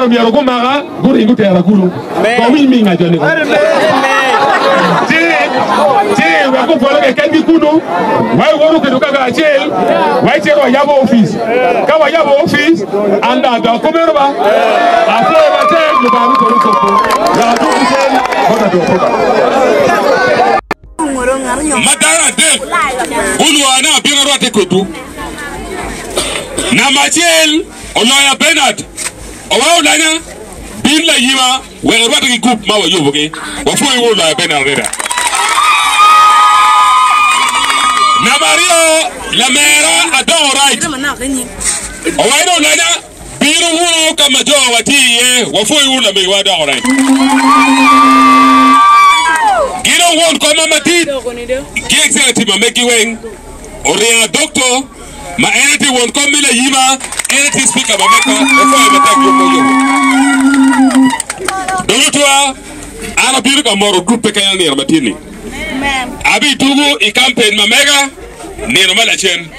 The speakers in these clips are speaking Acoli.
Myero gumaka guring gutera kulu. Ko winy mi nga joni ko. Ci ci wek gupwole kekengi kunu, wai woto kedo kaka acel, wai cito wayabo opic. Ka wayabo opic, an dong adok kumeno ba. Apwoyo matek, Lubanga me polo ocobwu. Wek adwogi cen bot adwok-pa. Ma dano adek gulwonga ni abin arwatte kwedwu. Namba acel oloya Bernard owa olanya, bin layima wek irwatte ki gup ma wayubogi. Wapwoyi wun oloya Bernard adada. Namba aryo lamera Adongo Wright owaco ni olanya, bino wunu ka ma jo watye iye. Wapwoyi wun lamegiwa Adongo Wright. Gin dong won koma madit ki executive ma megi weng oringo Doctor ma en aye tye won kom me layima, en aye tye cipika ma meka, opwoyo matek yub ma oyubo. Dong otwa, an abino ka moro gurup pe kenya nino ma tye-ni. Abitugo i kampen ma mega nino ma lacen.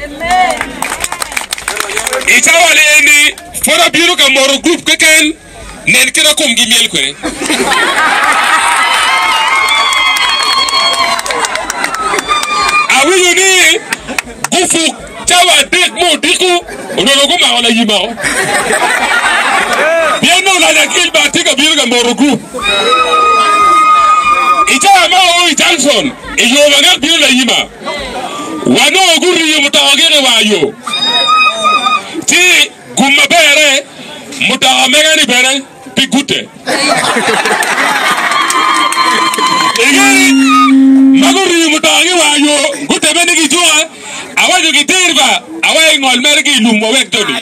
I cawa ni eni, pwod abino ka moro gurup keken, nen kit ma komgi myel kwede. Awinyo ni gufuk cawa adek me odiko onongo gumako layimao pien nongo Lanya Gilbert tye ka bino ka moto gurup. I cawa ma oo i Junction i yo ma ngat bino layima, wanongo guriyo mutoka gik i war yo ci Gum maberre, mutoka mega ni bene pi gute. Ingeni, ma guriyo mutoka gi war yo, guteme ni gijuka, awaco ki derba, awaco ingol mere ki i lum wawek joni.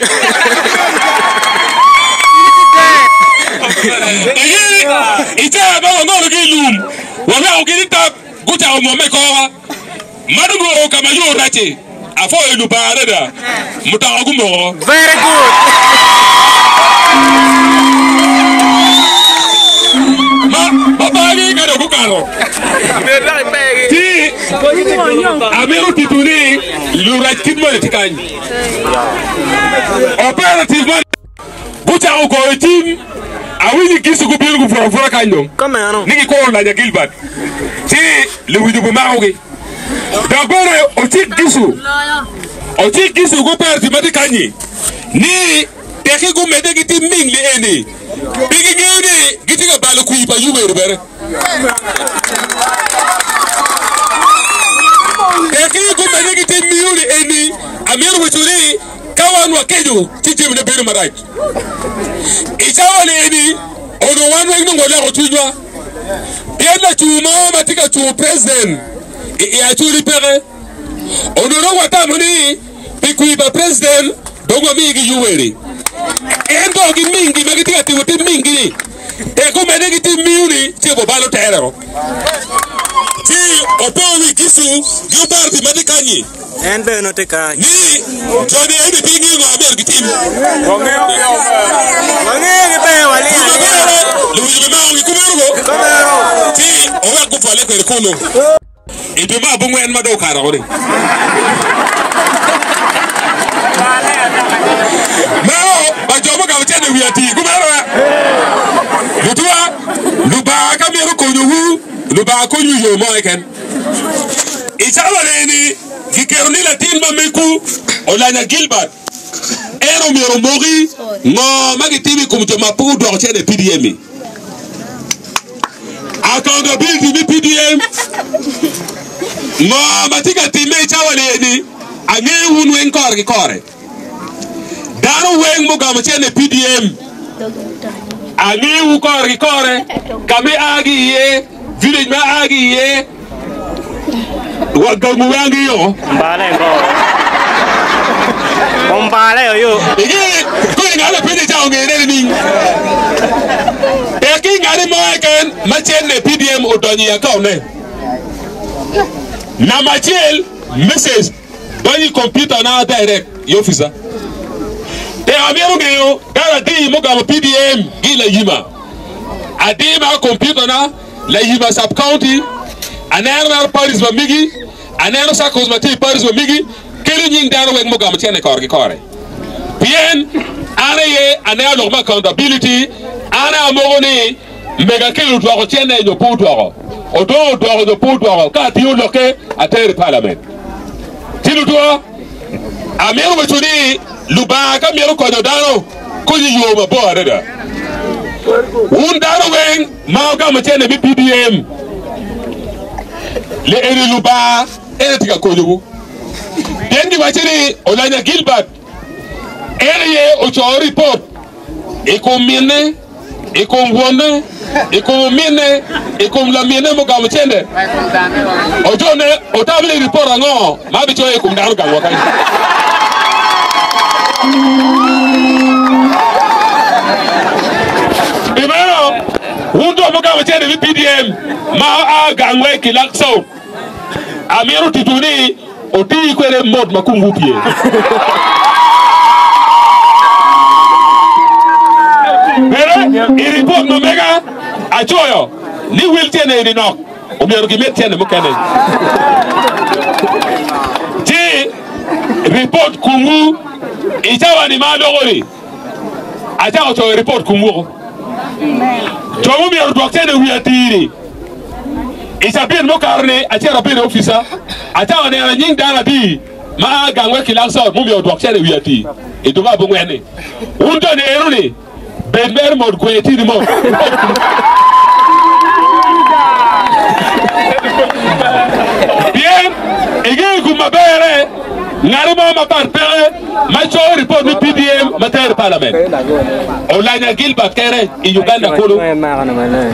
Ingeni, i cawa ma wangolo ki i lum, waweko gin i tap, gucako mwomme i korwa. Ma dong oo ka ma yo rac-ci, apwoyo Lubanga adada, mutoka gumoko. Very good. Ma babagi ka dong gukato, ci amito tito ni lurac kit moni tye kany. Operative moni gucako goyo cim, awinyo gici gubino gubuto abuta kany dong ni gikuro Lanya Gilbert, ci lewic obimakogi. Dok bene ocik gicu, ocik gicu guperti ma tye kanyi ni tekki gumedde gitim ming li eni, pi gingeyo ni gitye ka balo kwir pa Yoweri bene. Tekki gumedde gitim miyo li eni, amito waco ni ka wan wakeco ci jamine bedo marac. I cawa li eni onongo wan weng nongo waloko cwinywa. Pien lacur mo ma tye ka cungo president i Acholi peke, onongo dong watamo ni pi kwir pa president dong wamigi Yoweri. Ento gimingi ma gitye ka timo tim mingi-ni, tek omedde ki tim miyo-ni ci obalo tere-o. Ci opo wi Gicu gi Oparti ma tye kanyi. En bene tye kany. Ni joni eni pe gingeyo ngo ma myero gitim. Wangeyo gi ber waling alinga. Luwic bimako gi kumeno go. Ci owek gupwale kwede kunu. I dwe me abongwen ma dong okato oko-ni. Meno pa jo mugamo cente i wi atir kumeno eh. Lutuwa, Lubanga ka mito konyowu, Lubanga konyo i yo mo keken. I cawa eni, giketo ni latin ma megu Olanya Gilbert en omyero omoki ngo ma gitimo i kom jo ma pe gudwoko cene i PDM-mi. Accountability me PDM, ngo ma tye ka timme i cawa eni, angeyo wun weng kore ki kore. Dano weng mugamo cene i PDM, angeyowu kore ki kore, ka ma ia ki iye, village ma ia ki iye, wa gangwu weng angeyo. Ombale ngo? Ombale oyo. Inge koni ngat lapenye ca ongene nining? Tek ki ngati mo keken ma cene PDM odonyo i account ne. Namba acel, message. Donyo i kompiuta na direct i opica. Tek amito ngeyo dano adi mugamo PDM ki i layima. Adi mako kompiuta na layima sub county, aneno meno parish ma migi, aneno circles ma tye i parish ma migi, kelo nying dano weng mugamo cene kore ki kore. Pien an. An aye aneno lok me accountability, an aye amoko ni mega kelo odwoko cene nyo pe odwoko, odongo odwoko nyo pe odwoko, ka atingo lokke atero i parliament. Ci lutwa, amito waco ni Lubanga ka mito konyo dano, konyo i yo mabor adada. Wun dano weng ma wugamo cene me PDM, li eni Lubanga en aye tye ka konyowu. Pien giwaco ni Olanya Gilbert En aye ocoyo ripot i kom minne, i kom wonne, i kom ominne, i kom laminne mugamo cente. Ojone otamo ni ripot ango ma abicoyo i kom dano gangwa kany? Pi meno, wun jo mugamo cente me PDM ma oa gangwa i Kilak South, amito titwu ni Oti kwede mot ma komwu opye. Bene i ripot ma mega acoyo ni wel tyene eni nok, omyero gimed tyene mukene. Ci ripot komwu i cawa-ni ma aloko-ni, acako coyo ripot komwu woko. Jo mumyero odwok tyene i wi atir-ri. I cabit mukato-ni, acito abedo i opica, acako neno nying dano adi ma a gang wek kilak cot mumiyo odwok cen i wi ati i dwe me abongwen-ni. Wun jo-ni eno-ni, bed mere mot gwe tini mot. Pien ingeyo gum maberre, ngati mo mapat peke ma coyo ripot me PDM ma tero i palament. Olanya Gilbert kene i Uganda kulu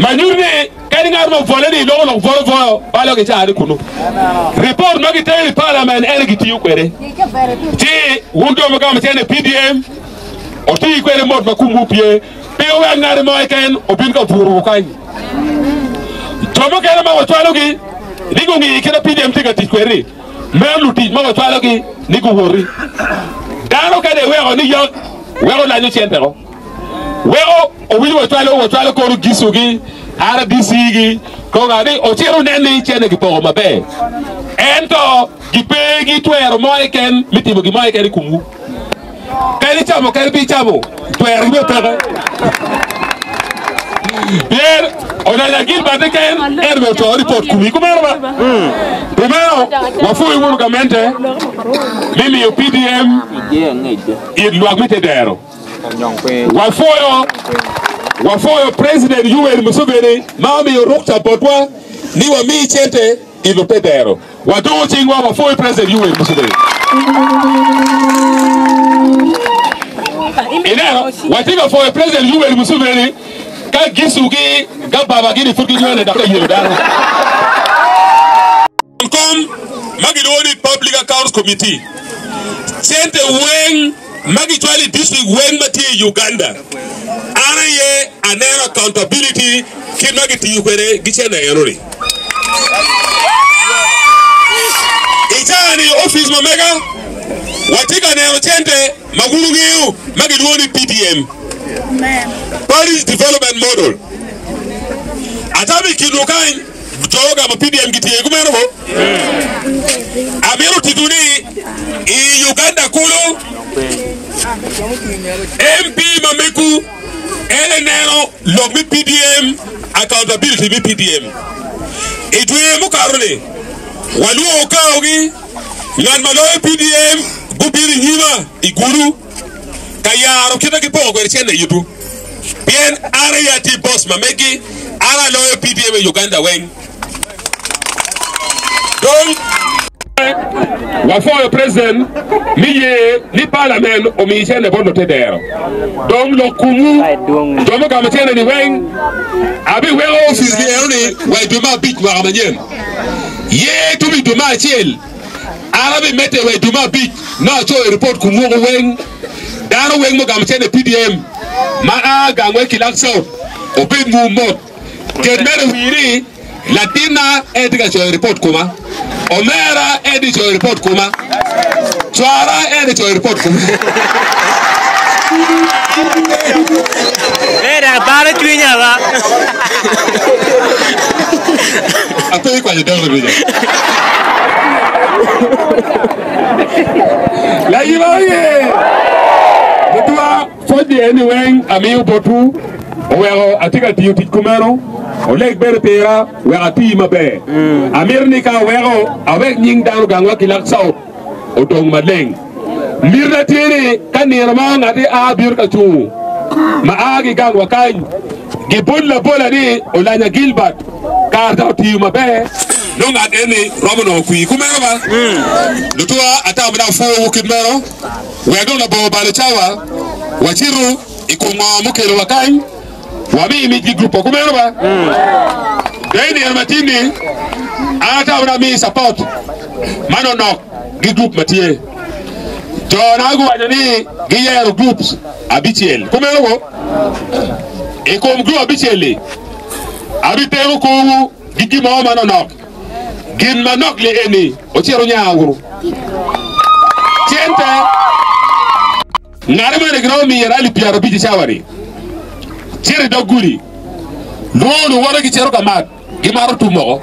ma nyuto ni Kadi ngat mo obwole ni iloko lok bwolo bwoyo, balo ki caa ni kunu. Ripot ma gitero i parliament ene gitiyo kwede. Ci wun jo mugamo cene PDM oti kwede mot ma kumwu pye, pe wuwek ngat mo keken obin ka buruwu kany. Jo mukene ma wacwalogi ni gungi kit ma PDM tye ka tic kwede-ni, meno lutic ma wacwalogi ni guwoti. Dano kadi iweko ni yok weko lanyo cente-ko. Weko owinyo wacwalo wacwalo kono gisu gi RDC gi konga ni ocito onen ni cene gipoko maber ento gipe gi twero mo keken me timo gin mo keken i komwu. Kadi icamo kadi pe icamo twero gi bene peke pien Olanya Gilbert keken en bene ocoyo ripot komi kumeno ba. Pi meno wapwoyo wunu gamente me miyo PDM it lwak me tedero. Wapwoyo wapwoyo President Yoweri Museveni ma omiyo rukca botwa ni wami cente i lutedero. Wadungo cingwa wapwoyo President Yoweri Museveni. Ineno, watye ka pwoyo President Yoweri Museveni ka gisu ki gababa gini pud ginywene dok ka yelo dano. Kom ma gilwongo ni Public Accounts Committee, cente weng ma gicwalo i district weng ma tye i Uganda, an aye aneno accountability kit ma gitiyo kwede gi cente enoni. I cawa-ni i opic ma mega, watye ka neno cente ma wun wungeyo ma gilwongo ni PDM, Parish Development Model. Atamo i kinwu kany, Jo ogamo PDM gitye kumeno bo? Amito tito ni i Uganda kulu MP ma megu en eneno lok me PDM, accountability me PDM. I dwe mukato ni walwongo okaogi ngat ma loyo PDM gubino i nyima i Gulu ka yaro kit ma gipoko kwede cente i itwu. Pien an aye atye boss ma megi, an aloyo PDM i Uganda weng. Dong wapwoyo president me ye ni parliament omi cente bot lutedero. Dong lok kumwu jo mugamo cente ni weng abiweko office gi eno ni wa i dwe me abic mwaka manyen. Ye tum i dwe me acel an abimedde wa i dwe me abic nongo acoyo report kumwu woko weng. Dano weng mugamo cente PDM ma a gang wa i Kilak South obed ngu mot. Ket mere i wii ni latinna en tye ka coyo ripot kuma, omera en tye coyo ripot kuma, cwara en tye coyo ripot kuma. Eda balo cwinya ba. Ape ikwanyo dano bica. Layiba oye! Lutwa pwony. Mic ni eni weng amiyo botwu oweko atye ka tiyo tic kumeno, oleg bedo pira wek ati maber. Amito ni ka aweko, awek nying dano gangwa ki lak South odong maleng. Mitina tye ni ka nino mo ngati a bino ka cungu ma a ki gangwa kany, gibol labola ni Olanya Gilbert kare ta otiyo maber, nongo ngat eni romo nongo kwir kumeno ba. Lutuwa atamo ni apwowu kit meno. Wek dong labongo balo cawa, wacitu i kom ngo mukelowa kany, wami mic ki gurup pa kumeno ba. Dong i nino matin-ni, an atamo ni ami capot manonok ki gurup ma tye. Jona guwaco ni giyero gurups abicel, kumeno ko? I kom gurup abicel-li, abiteko korwu ki gin mo manonok. Gin manok li eni ocito nya wunu. Cente ngate mene giromo miye alip 50 i cawa-ni. Cito i dog gudi, lwongo luwote gicito ka mat, gimato tum woko.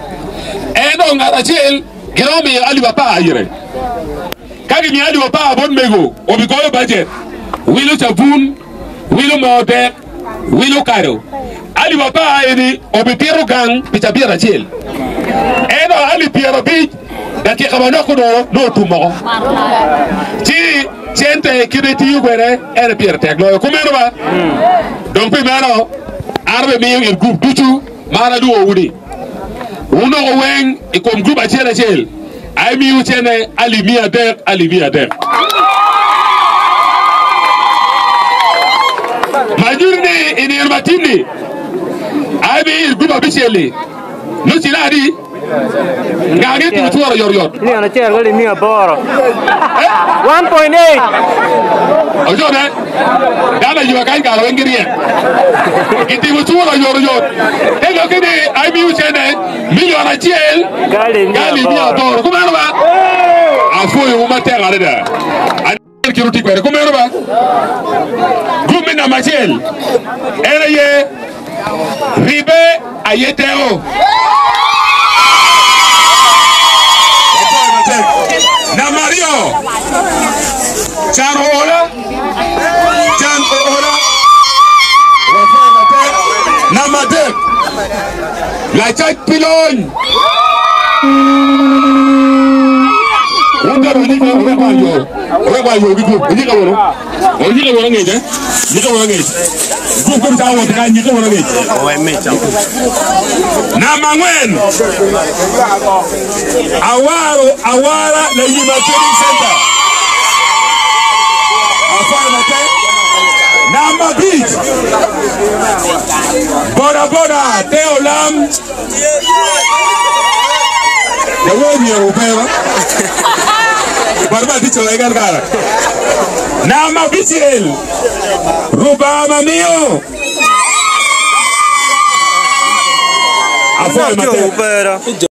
Ento ngat acel giromo miyo alip 10 ire. Ka gimiyo alip 10 bot mego, obigoyo bajet, wilo cabun, wilo moo dek, wilo kado. Alip 10 eni obipito gang pi cabit acel. Ento alip 50 dakika manok kono nongo otum woko. Ci cente kite itiyo kwede en aye pire tek loyo. Kumeno ba? Dong pi meno an abimiyo it gurup ducu ma an alwongowu ni wunoko weng i kom gurup acel acel aye miyo cente alip 300 alip 300. Ma nyuto ni i nino matin-ni aye miyo it gurup abicel-li nongo ciling adi? Nga gi timo cworo yotyot? Million acel ki alip miya aboro. 1.8. Ojone, dano aywa kany kare weng giryek. Gitimo cworo yotyot. Te lokke ni aye miyo cene million acel Ki alip ki alip miya miya aboro. aboro. Kumeno ba? Apwoyowu matek adada. Aneno kit wuti kwede. Kumeno ba? Gurup me namba acel en aye ribbe aye teko. Wapwoyo matek. Namba aryo, can oola, can oola. Wapwoyo matek. Namba adek, lacac pi lony. Wun dok wunyika wuwek wang yo, wuwek wang yo ki gurup. Wunyika wunu, wunyika wunu angec, eh? Nyika wunu angec. Gurup gurup cako wot kany, nyika wunu angec. Namba angwen, awaro awara Layima Trading Center. Apwoyo matek. Namba abic, bodaboda te olam. Lawor myero wupema. Bot ma atye coyo kare kare. Namba abicel, Rubanga ma miyo. Apwoyo matek.